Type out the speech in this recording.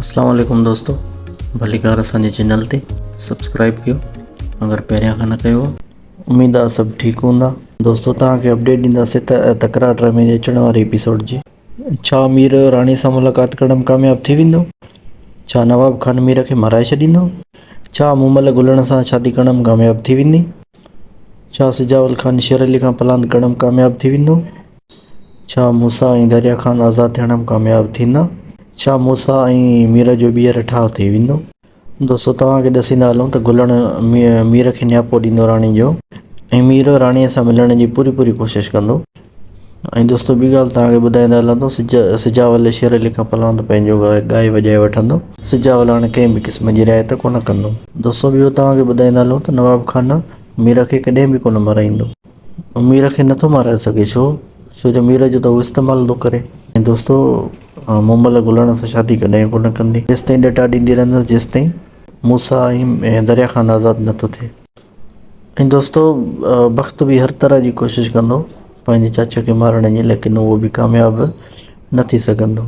اسلام عليڪم دوستو ڀليڪار اسان جي چينل تي سبسڪرائب ڪيو اگر پهريان کان نه ڪيو اميد آ سڀ ٺيڪ هوندا دوستو توهان کي اپڊيٽ ڏينداسين ته تڪرار ڊرامي جي اچڻ واري ايپيسوڊ جي ڇا مير راڻي سان ملاقات ڪرڻ ۾ ڪامياب ٿي ويندو ڇا نواب خان مير کي مارائي ڇڏيندو ڇا مومل گلڻ سان شادي ڪرڻ ۾ ڪامياب ٿي ويندي ڇا سجاول خان شير علي کان پلاند ڪرڻ ۾ ڪامياب ٿي ويندو ڇا موسيٰ ۽ دريا خان آزاد ٿيڻ م ڪامياب ٿيندا؟ ڇا موسيٰ ۽ مير جو ٻيهر ٺاهه ٿي ويندو؟ دوستو توهان کي ڏسيندا هلون ته گلڻ مير کي نياپو ڏيندو راڻي جو ۽ مير راڻي سان ملڻ جي پوري پوري ڪوشش ڪندو ۽ دوستو ٻي ڳالهه توهان کي ٻڌائيندا هلان ته سج سجاول شير علي کان پلاند پنهنجو ڳائي وڄائي وٺندو سجاول هاڻي ڪنهن به قسم جي رعايت ڪونه ڪندو. دوستو ٻيو توهان کي ٻڌائيندا هلون ته نواب خان مير کي ڪڏهن به ڪونه مارائيندو. مير کي نٿو مارائي سگهي ڇو؟ ڇو جو مير جو ته هو استعمال ٿو ڪري. ۽ دوستو مومل گلڻ سان شادي ڪڏهن ڪونه ڪندي. تيستائين ڏٽا ڏيندي رهندس جيستائين موسيٰ ۽ دريا خان آزاد نٿو ٿئي. ۽ دوستو بخت به هر طرح جي ڪوشش ڪندو پنهنجي چاچي کي مارڻ جي ليڪن اهو به ڪامياب نه ٿي سگهندو.